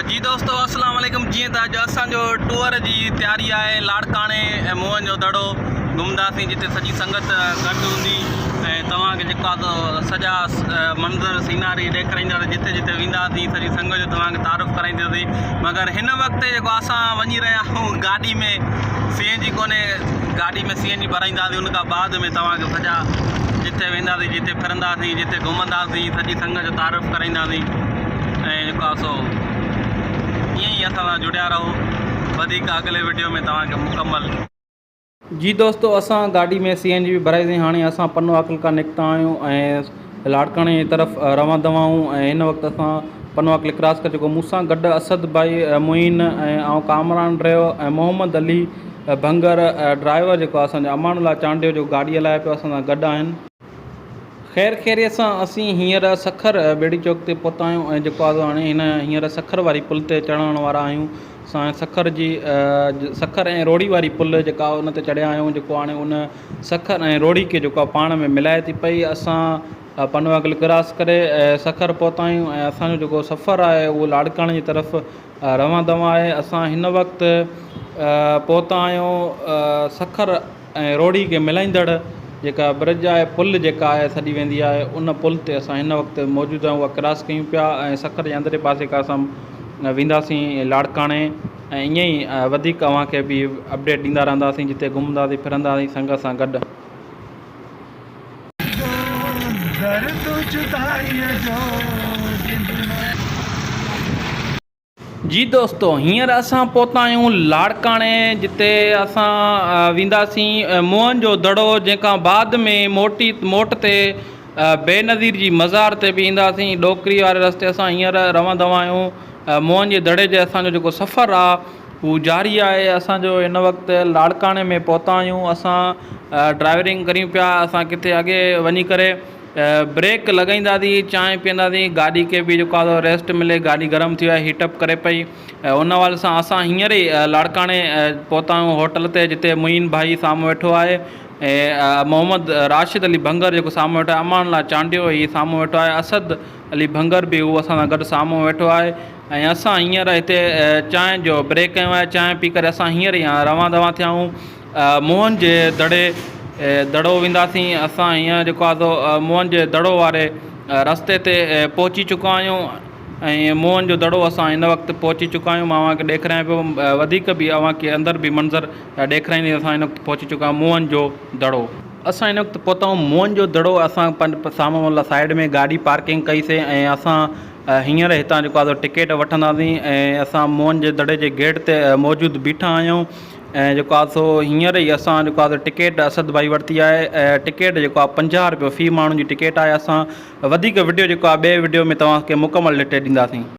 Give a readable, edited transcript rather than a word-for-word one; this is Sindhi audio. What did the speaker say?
جي دوستو اسلام عليڪم جيئن ته اڄ اسان جو ٽوئر جي تياري آهي لاڙڪاڻي ۽ موهن جو دڙو گهمنداسين جتي سڄي سنگت گڏ هوندي ۽ توهان کي جيڪو آهي سو سڄا منظر سيناري ڏيکارينداسين جتي جتي وينداسين سڄي سنگت جو توهان کي تعارف ڪرائينداسين مگر هن وقت جيڪو اسان وڃي رهيا آهيون گاڏي ۾ سي اين جي ڪونهي گاڏي ۾ سي اين جي ڀرائينداسين ان کان بعد ۾ توهان کي سڄا جتي وينداسين جتي ڦرنداسين جتي گهمنداسين سڄي سنگت جو تعارف ڪرائينداسين ۽ جيڪو آهي سو ائين ئي اسان سان جڙيا رهو وڌيڪ اڳلي وڊيو ۾ توهان کي مڪمل. جي دوستو اسان گاڏي ۾ سي اين جي به ڀرائي سين هاڻي اسان پنو عاقل کان نڪتا آهيون ۽ لاڙڪاڻي جي طرف روان دوان آهيون ۽ هن وقت اسان پنو عاقل ڪراس ڪري چڪو مون سان گڏ اسد ڀائي معين ۽ آئون ڪامران ڊرائيور ۽ محمد علي ڀنگر ڊرائيور جيڪو اسان جو امان الله چانڊيو جو گاڏي هلائي پيو اسان سان گڏ آهن. خير خيريت سان اسين هينئر سکر ٻيڙي چوڪ تي پهتا آهيون ۽ جيڪو آزو هاڻي هن هينئر سکر واري پل تي چڙهڻ وارا آهيون سان سکر جي سکر ۽ روهڙي واري پل جيڪا ان تي چڙهيا آهيون جيڪو هاڻي ان سکر ۽ روهڙي کي جيڪو آهي پاڻ ۾ ملائي ٿي پئي اسان پنوعاقل ڪراس ڪري سکر پهتا آهيون ۽ اسان جو جيڪو سفر آهي اهو لاڙڪاڻي جي طرف روان دوان آهي اسان هن وقت پهتا آهيون سکر ۽ روهڙي کي ملائيندڙ جيڪا برج آهي پل جيڪا آهي سڏي ويندي آهي ان پل تي اسان هن وقت موجود آهيون اها ڪراس ڪيون پيا ۽ سکر جي اندرين پاسي کان اسان وينداسين لاڙڪاڻي ۽ ائين ئي وڌيڪ اوهان کي به اپڊيٽ ڏيندا رهنداسين جتي گهمنداسين ڦرنداسين سنگت سان گڏ. جي دوستو هينئر اسان پهتا آهيون لاڙڪاڻي جتي اسان وينداسين موهن جو دڙو جنهن کان بعد ۾ موٽي موٽ تي بينظير جي مزار تي به اينداسين ڏوڪري واري رستي اسان هينئر روان دوان آهيون موهن جي دڙي جي اسان جو جيڪو سفر آ هو جاري آهي اسان جو هن وقت لاڙڪاڻي ۾ پهتا آهيون اسان ڊرائيورنگ ڪريون پيا اسان ڪٿي اڳي وڃي ڪري بريڪ لڳائينداسين چانهه پيئنداسين گاڏي کي به جيڪو آهي ريسٽ ملي گاڏي گرم ٿي وئي آهي هيٽ اپ ڪري پئي ۽ ان حوالي سان اسان هينئر ئي لاڙڪاڻي پهتا آهيون هوٽل تي جتي معين ڀائي سامهون ويٺو آهي ۽ محمد راشد علي ڀنگر جيڪو سامهون ويٺو آهي امان الله چانڊيو هي سامهون ويٺو آهي اسد علي ڀنگر به هو اسان سان گڏ سامهون ويٺو آهي ۽ اسان هينئر هتي چانهه جو بريڪ ڪيو آهي چانهه پي ڪري اسان هينئر ئي روان دوان ٿيا آهيون موهن جي دڙي دڙو وينداسين اسان هينئر جيڪو آهي سو موهن جي دڙو واري رستي تي پهچي چڪا آهيون ۽ موهن جو دڙو اسان هن وقت پهچي چڪا آهيون مان اوهان کي ڏيکاريان پيو وڌيڪ به اوهان کي اندر به منظر ڏيکاريندي اسان هن وقت پهچي چڪا آهيون موهن جو دڙو. اسان هن وقت پهتا آهيون موهن جو دڙو اسان سامهون مطلب سائيڊ ۾ گاڏي پارڪنگ ڪئي سي ۽ اسان هينئر هتان جيڪو آهي سو ٽڪيٽ وٺنداسين ۽ اسان موهن جي دڙي جي گيٽ تي موجود بيٺا آهيون ۽ جيڪو آهي سو هينئر ئي اسان جيڪو آهي سو ٽڪيٽ اسد ڀائي ورتي آهي ۽ ٽڪيٽ جيڪو آهي 50 روپيو في ماڻهو جي ٽڪيٽ آهي اسان وڌيڪ وڊيو جيڪو آهي ٻئي وڊيو ۾ توهان کي مڪمل ڊيٽيل ڏينداسين.